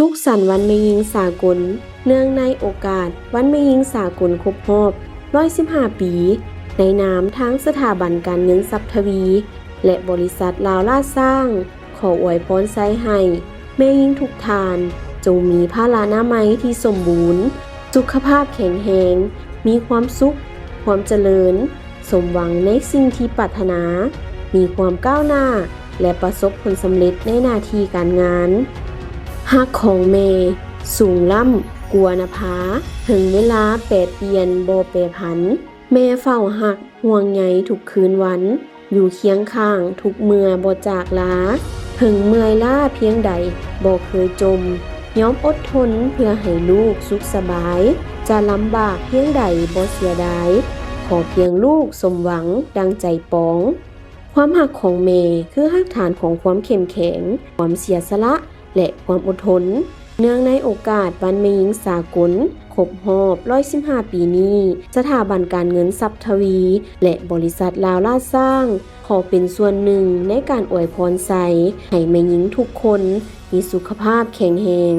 ສຸກສັນວັນແມ່ຍິງສາກົນ ເນື່ອງໃນໂອກາດວັນແມ່ຍິງສາກົນຄົບຮອບຮ້ອຍສິບຫ້າປີ, ໃນນາມທາງສະຖາບັນການເງິນຊັບທະວີ ແລະ ບໍລິສັດລາວລ້າຊ້າງ ຂໍອວຍພອນໄຊໃຫ້ແມ່ຍິງທຸກທ່ານ ຈົ່ງມີພະລານາໄມທີ່ສົມບູນ, ສຸຂະພາບແຂງແຮງ, ມີຄວາມສຸກ, ຄວາມຈະເລີນ, ສົມຫວັງໃນສິ່ງທີ່ປາດຖະໜາ, ມີຄວາມກ້າວໜ້າ ແລະ ປະສົບຜົນສຳເລັດໃນໜ້າທີ່ການງານ. ຮັກຂອງແມ່ສູງລ້ຳກວ່ານະພາ, ເຖິງເວລາແປປ່ຽນບໍ່ແປຜັນ, ແມ່ເຝົ້າຮັກຫ່ວງໃຍທຸກຄືນວັນ, ຢູ່ຄຽງຂ້າງທຸກເມື່ອບໍ່ຈາກລາ. ເຖິງເມື່ອຍລ້າພຽງໃດບໍ່ເຄີຍຈົ່ມ, ຍອມອົດທົນເພື່ອໃຫ້ລູກສຸກສະບາຍ, ຈະລຳບາກພຽງໃດບໍ່ເສຍດາຍ, ຂໍພຽງລູກສົມຫວັງດັ່ງໃຈປອງ. ຄວາມຮັກຂອງແມ່ຄືຮາກຖານຂອງຄວາມເຂັ້ມແຂງ, ຄວາມເສຍສະຫຼະ ແລະ ຄວາມອົດທົນ. ເນື່ອງໃນໂອກາດວັນແມ່ຍິງສາກົນຄົບຮອບຮ້ອຍສິບຫ້າປີນີ້, ສະຖາບັນການເງິນຊັບທະວີ ແລະ ບໍລິສັດລາວລ້າຊ້າງ ຂໍເປັນສ່ວນໜຶ່ງໃນການອວຍພອນໄຊໃຫ້ແມ່ຍິງທຸກຄົນມີສຸຂະພາບແຂງແຮງ.